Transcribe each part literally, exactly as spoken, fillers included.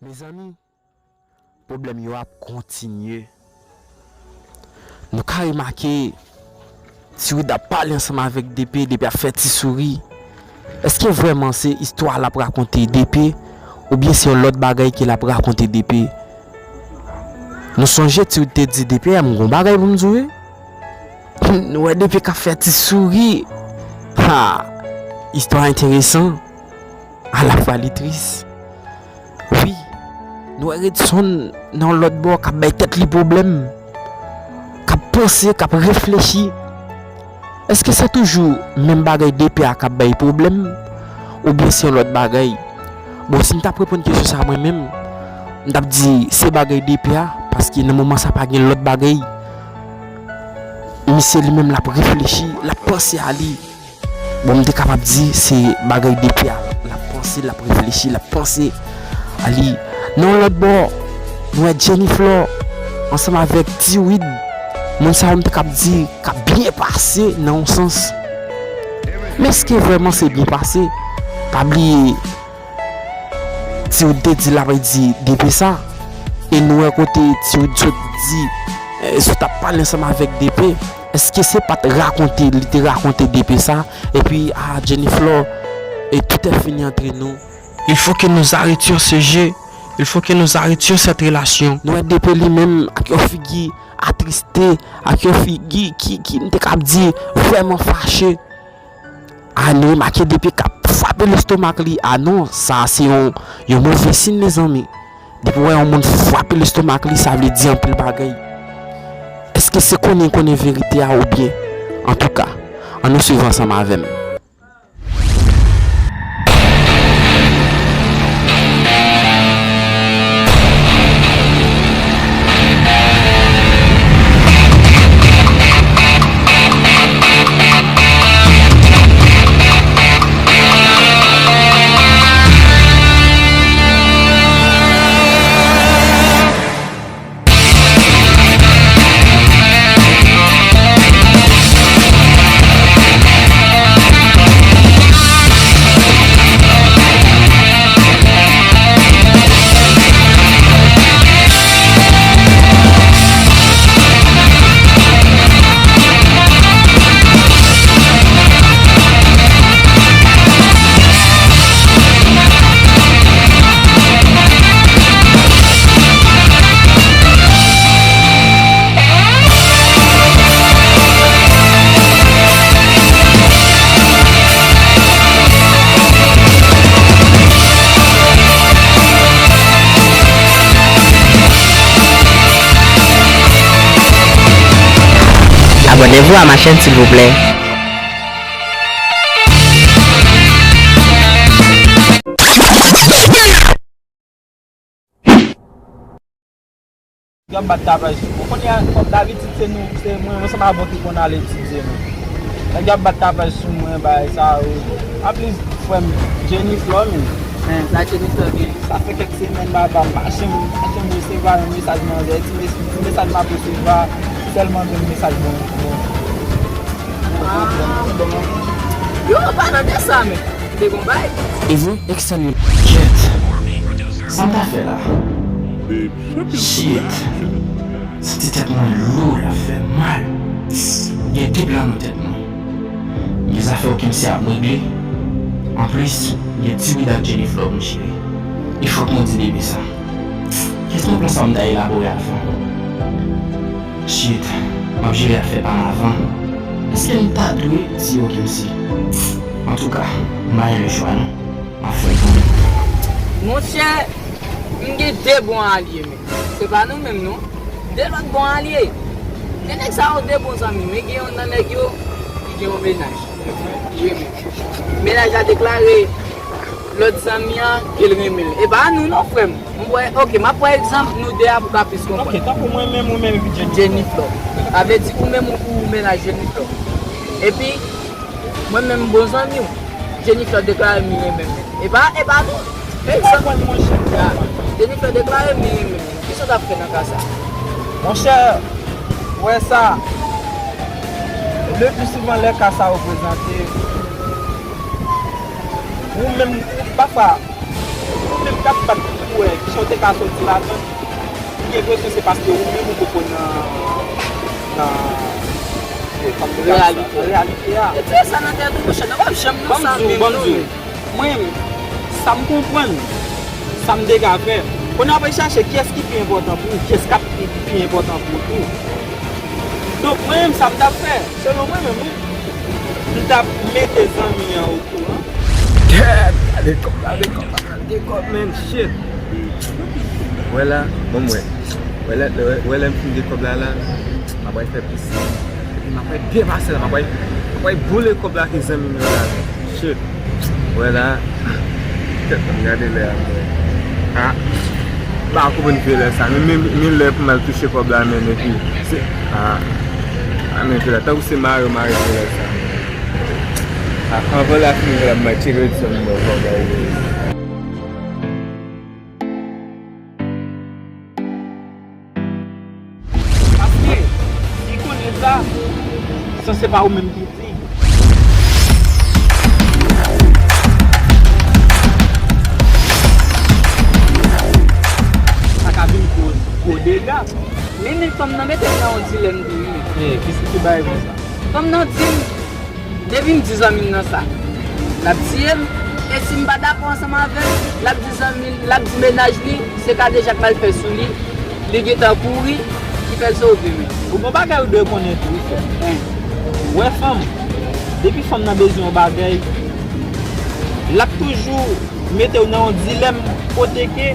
Mezanmi, pwoblèm yo ap kontinye. Nou ka remake Tiwid ap pale ansanm avèk Depe, Depe ap fè ti souri. Èske vrèman se istwa l ap rakonte Depe, oubyen se yon lòt bagay ke l ap rakonte Depe? Nou sonje Tiwid te di Depe, "M gon bagay pou m di w, wi." Nou wè Depe k ap fè ti souri. Ha! Istwa enteresan. Alafwa li tris. Wi, nou wè Redson nan yon lòt bò k ap bay tèt li pwoblèm, k ap panse, k ap reflechi. Èske se toujou menm bagay Depe a k ap bay pwoblèm, oubyen se yon lòt bagay? Bon, si m t ap reponn kesyon sa a mwen menm, m t ap di se bagay Depe a, paske nan moman sa pa gen lòt bagay. Misye li menm l ap reflechi, l ap panse a li. Bon, m te kapab di se bagay Depe a, l ap panse, l ap reflechi, l ap panse a li. Nan yon lòt bò, nou wè Jenny Flor ansanm avèk Tiwid. Moun sa yo m te kab di k ap byen pase nan yon sans. Men èske vrèman se byen pase? Pa bliye, Tiwid te di l ap di Depe sa. E nou wè kote Tiwid sot di, eh, sot ap pale ansanm avèk Depe. Èske se pa t rakonte, li te rakonte Depe sa? Epi, ah, Jenny Flor, et tout est fini entre nous. Il faut que nous arrêtions ce jeu. Il faut que nous arrêtions cette relation. Nou wè Depe li menm ak yon figi atriste, ak yon figi ki, ki, m te kab di, vrèman fache. Ah, nou remake Depe k ap frape lestomak li. Ah non, sa se yon, yon move siy, mezanmi. Depi w wè yon moun frape lestomak li, sa vle di anpil bagay. Èske se konnen konnen verite a oubyen? Antouka, ann nou swiv ansanm avè m. Abonnez-vous à ma chaîne, s'il vous plaît. Yo ap bat tapaj sou mwen. Kounye a, kòm dabitid, se nou, se mwen, mwen se pa bon ki konn al etidye, men. Nèg yo ap bat tapaj sou mwen, bagay sa yo. Anplis, frè m, Jenny Flor, men. Men, sa Jenny Flor gen? Sa fè kèk semèn, ba, ba, m pa janm, m pa janm resevwa yon mesaj manzè. Ti mes-, ti mesaj m ap resevwa, sèlman menm mesaj bon, bon. Ah, bon. Yo, an palan de sa, men. Te gon bay. Even extend. Kèt. Sa m ta fè la? Shit. Santi tèt mwen lou, l ap fè mal. Gen de plan nan tèt mwen. Gen zafè w kòmsi ap regle. Anplis, gen Tiwid ak Jenny Flor pou m jere. E fòk mwen di Depe sa. Kèt yon plan sa m ta elabore avan. Shit, m ap jere afè pa m avan. Èske m ta dwe di yo kòmsi? Antouka, m pa gen lechwa non. M ap fè l kanmenm. Monchè, m gen de bon alye, men. Se pa nou menm, non. De lòt bon alye. De nèg sa yo de bon zanmi, men gen youn nan nèg yo ki gen yon mennaj. Li renmen. Mennaj la deklare lòt zanmi an ke l renmen l. E pa nou non, frè m. M wè, oke, m ap pran egzanp nou de a pou ka plis konprann. Oke, tankou mwen menm, ou menm, epi Jenny. Jenny Flor. Sa vle di ou menm ou, ou mennaj Jenny Flor. Epi, mwen menm, bon zanmi w, Jenny Flor deklare m li renmen m. E pa, e pa nou. Egzanp. Konprann, monchè. Ya. Jenny Flor deklare m li renmen m. Kisa w t ap fè nan ka sa? Monchè, ou wè sa, le pli souvan lè ka sa yo prezante, ou menm, pafwa, ou menm k ap bat pou wè ki Ou te ka soti ladan. M gen enpresyon se paske ou menm ou poko nan, nan, eh, kòman m te ka di sa? Reyalite a. Reyalite a. Retire sa nan tèt ou, monchè, nou p ap janm nan sa menm non. Ban m di w, ban m di w. Mwen, sa m konprann, sa m te ka fè. Kounye a w ap chache kiyès ki pi enpòtan pou ou, kiyès k ap pi, pi enpòtan pou ou tou. Donk, mwen menm, sa m t ap fè, selon mwen menm, wi, m t ap mete zanmi an okouran. Gade kòb la, gade kòb la, gade kòb, man, shit. Wè la, ban m wè. Wè lè, wè, wè lè m fin gen kòb la, la, m ap al fè pis. Epi m ap al depase la, m ap al, m ap al boule kòb la ke zanmi m yo la. Shit. Wè la. Tèt mwen gade lè a, mwen. Ah. M pa konprann vye lè sa. Men, men, men lè pou m al touche kòb la, men, epi, se, ah. Ah, men vye lè, tankou se mare, mare vye lè sa. Ah, anvan lè a fini, vye lè, m al tcheke ret sou mwen, kòb la. Paske, li konnen sa, san se pa ou menm ki di. Sa ka vin gwo, gwo dega. Men, men fanm nan mete m nan yon dilèm tou, wi. Eh, kisa ki bay konsa? Fanm nan di m, depi m di zanmi m nan sa, l ap tiye m. E si m pa dakò ansanm avè l, l ap di zanmi l, l ap di mennaj li, se kadejak m al fè sou li, li gentan kouri, ki fè l sove m. Ou gon bagay ou dwe konnen tou, wi, frè m. Wè fanm, depi fanm nan bezwen yon bagay, l ap toujou mete w nan yon dilèm kote ke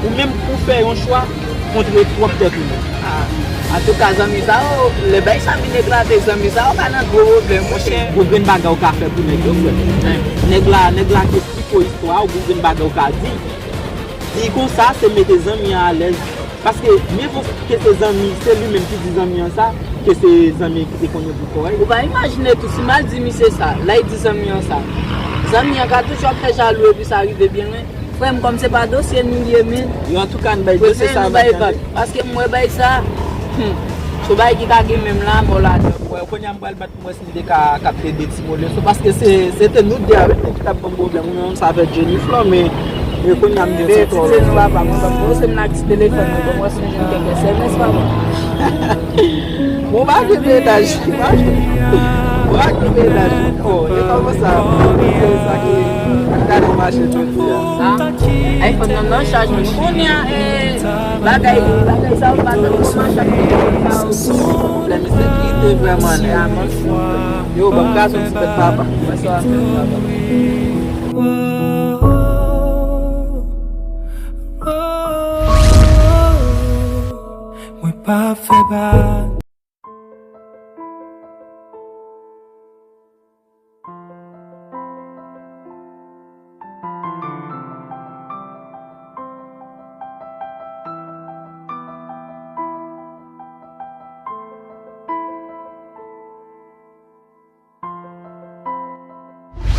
ou menm pou fè yon chwa kontre pwòp tèt ou menm. Ah, antouka, zanmi sa yo, lè bay sa vin eklate, zanmi sa yo ka nan gwo pwoblèm, monchè. Gon grenn bagay ou ka fè pou nèg yo, frè. Nèg la, nèg la ki esplike w istwa a, ou gon grenn bagay ou ka di. Di konsa, se mete zanmi an alèz. Paske, mye vo ke se zanmi, se li menm ki di zanmi an sa, ke se zanmi ki te konnen pou kò l. Ou pa imajine tou, si m al di misye sa, lè l di zanmi an sa, zanmi an ka toujou ap fè jalou epi sa rive byen lwen. Frè m, kòm se pa dosye nou ye, men. Yo, antouka, n bay dosye sa, nou bay vag. Paske m wè bay sa, hmm, se yon bagay ki ka gen menm lanmò ladan. Wè, kounye a m pral bat m wè si m te ka kapte de ti mo leson, paske se, se te nou de a, wi, ki t ap ban m pwoblèm. Ou menm sa avèk Jennifer, men, men kounye a m gen ti tò. Ti nou papa, mwen, ban m poze m nan ti telefòn mwen, ban m wè si m jwenn kèk S M S, papa. Bon, pa gen menaj, pa gen, pa gen menaj. Oh, e kòman sa? Sa ki, gade mache jodi a. Ah, iPhone nan nan chaj, men kounye a, eh, bagay, bagay sa yo pa tande nan chaj. Pwoblèm ensekirite vrèman nèt. Yo, ban m kraze yon ti tèt papa. Bonswa, papa. Mwen pa fè ba.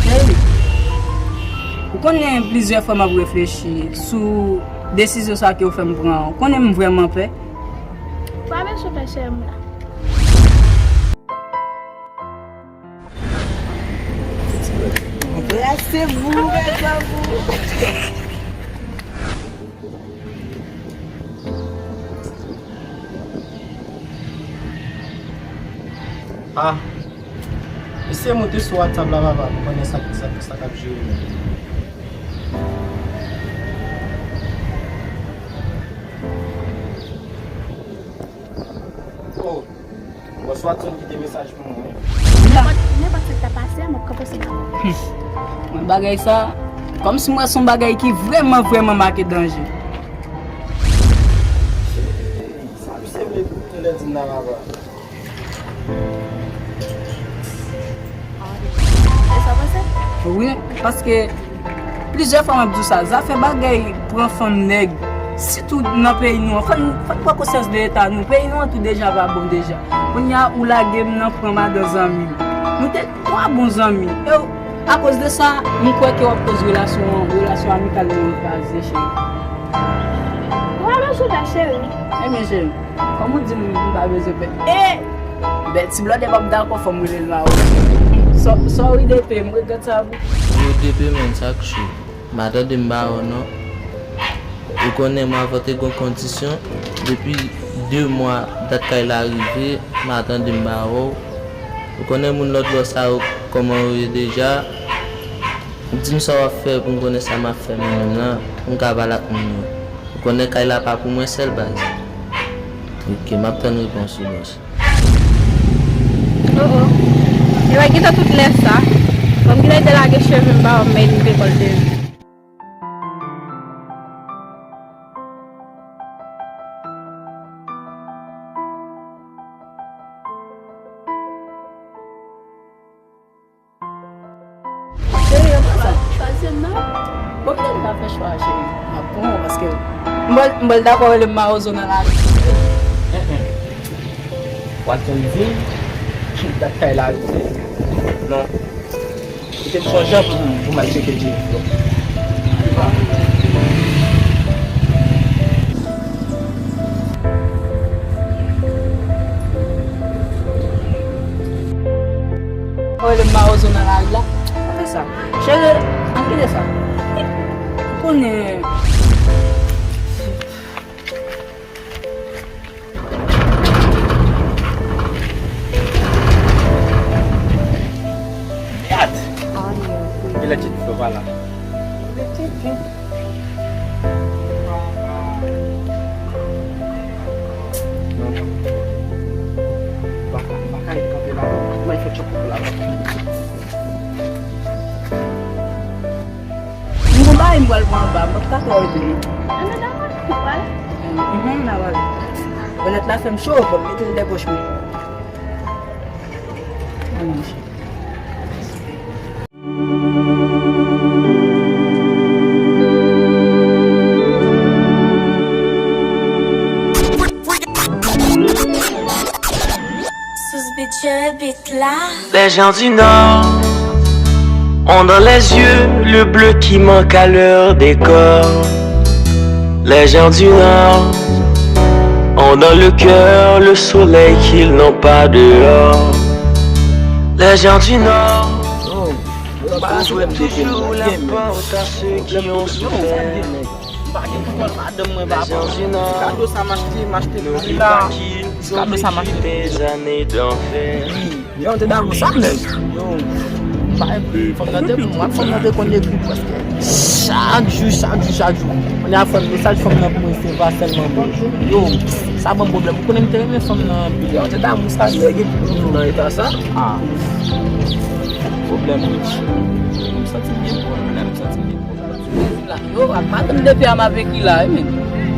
Cheri, ou konnen plizyè fwa m ap reflechi sou desizyon sa ke w fè m pran an. Ou konnen m vrèman pè. Pa bezwen pè, cheri, m la. Anbrase vou, mes amours. Ah, eseye moute sou WhatsApp la, papa, pou konnen sa, sa, sa k ap jere menm. Oh, bòs Watson kite mesaj pou mwen. Nenpòt, nenpòt sa k ta pase a, m ap kanpe sou papa. Mwen bagay sa, kòmsi m wè se yon bagay ki vrèman, vrèman make danje. Sa misye vle pou tande di m la, papa. E sa w panse? Wi, paske plizyè fwa m ap di w sa, zafè bagay pran fanm nèg, sitou nan peyi nou an, fò n, fò n pran konsyans de eta nou. Peyi nou an tou deja pa bon deja. Kounye a, ou lage m nan pran madan zanmi m. Nou te twa bon zanmi. E w, akoz de sa, m kwè ke w ap koz relasyon, relasyon amikal nou an kraze, cheri. Ou pa bezwen pè, cheri. Ebyen, cheri, kòm ou di m, m pa bezwen pè. E! Ben, ti blòdè p ap dakò, fò m rele l Mawon. So-, sorry, D P, m regrèt sa pou. Yo, D P, men, sa k cho. M pa tande m ba w non. Ou Konnen m avè w te gen yon kondisyon, depi de mwa dat kay la rive, m a tande m pa wè w. Ou konnen moun lòt bò sa yo kòman yo ye deja. Di m sa w ap fè pou m konnen sa m ap fè mwen menm nan, pou m ka pale ak moun yo. Ou konnen kay la pa pou mwen sèl baz. Ok, m ap tann repons ou bòs. Oh oh. Epa gentan tout lè sa. Bon, m gentan te lage cheve m ba w, men li rekòlte. Cheri, antre sa. Chwazi m nan. Bon, m te ka fè chwa, cheri. M ap pran w paske m pral, m pral dakò rele m mawozo nan lari. W ap tann di m dat kay la rive. Non. Kite m sonje pou, pou m al tcheke Jennifer. Mwen rele mawozo nan lari la. Antre sa. Cheri, antre sa. Konnen. Gad! Genlè Jennifer pa la. Non, non. M pa ka, m pa ka ret kanpe la. Mwen fè tchòk pou la. M gon bagay m pral pran anba, m p ap ka twò rete non. Ann, dakò, nou pral. Mhm, n a pral. Bonnèt la fè m cho, bon, m mete l dèyè pòch mwen. Ann, monchè. Sous Beat, je beat là. Les gens du Nord ont dans les yeux le bleu qui manque à leur décor. Les gens du Nord ont dans le cœur le soleil qu'ils n'ont pas dehors. Les gens du Nord. Yo, yo pa jwe m de game, yo. Pwoblèm pou yo, yo, sa m gen, nèg. M pa gen kontwòl madanm mwen, papa. Ti kado sa m achte, m achte pou li la. Ti kado sa m achte pou li. Wi, yo, te dakò sa, nèg. Yo, m pa epi, fanm nan te, m wè fanm nan te konn ekri prèske chak jou, chak jou, chak jou. Kounye a, fanm, mesaj fanm nan pou mwen, se va sèlman bon. Yo, sa ban m pwoblèm. Ou konnen m te renmen fanm nan anpil. Yo, te damou sa, nèg, epi pou nou nan eta sa. Ah. Pwoblèm, wi. M santi m gen pwoblèm, m santi m gen pwoblèm. Yo, ak madanm de pè a m ap ekri la, wi, men.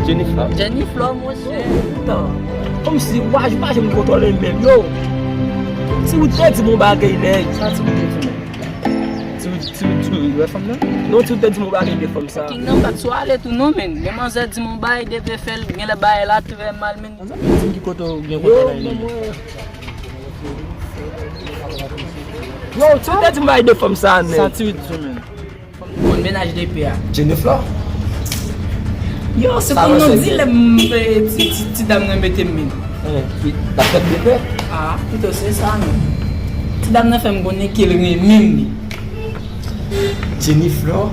Jennifer. Jennifer, monchè. Tan. Kòmsi, w pa, w pa janm kontwole l menm, yo. Ti ou te di m yon bagay, nèg. Sa ti ou te di, menm? Ti ou, ti ou, ti ou, wè fanm nan? Non, ti ou te di m yon bagay de fanm sa. King nan bat sou ale tou, non, men. Men manzè di m yon bagay, de pè fè l, genlè bagay la trè mal, men. Di m ki kote w gen kontwòl la, men. Yo, ti ou te di m bagay de fanm sa, nèg. Sa ti ou di, men. Bon, mennaj de pè a. Jennifer? Yo, se pou non dilèm, ti, ti, ti dam nan mete m, men. L ap fè de pè? Ah, pito se sa, men. Ti dam nan fè m konnen ke l renmen m, li. Jennifer?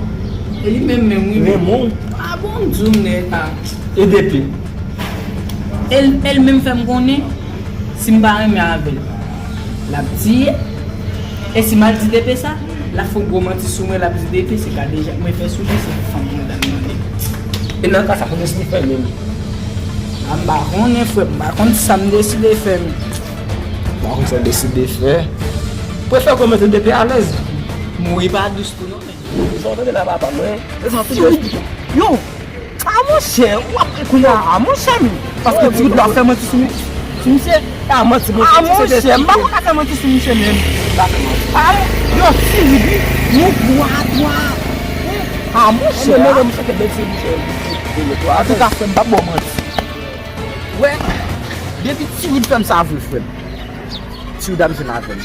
E li menm, menm, wi, men. Renmen w? Ah, bon, m di w, nèg. E de pè? E l, e l menm fè m konnen, si m pa renmen avè l, l ap tiye. E si m al di de pè sa, l ap fè yon gwo manti sou mwen, l ap di de pè se Kadejak mwen fè sou li, se fanm mwen t al mande. E nan ka sa, sa w deside fè menm? A, m pa konnen, frè m, m pa konn sa m deside fè, men. M pa konn sa w deside fè. Prefere kòmanse de pè alèz. Mouri pa dous tou, non, men. Sa w tande la, papa mwen? Yo! A, monchè, w ap ri kounye a, a, monchè, men. Paske ti Wood la fè manti sou, sou misye. A, manti, a, monchè, m pa konn ka fè manti sou misye, menm. A, yo, ti Wood, wi. Nou twa, twa. A, monchè. Antouka, frè m, m p ap ba w manti. Wè, depi ti Wood fè m sa vre, frè m. Ti Wood ap jwenn avè m.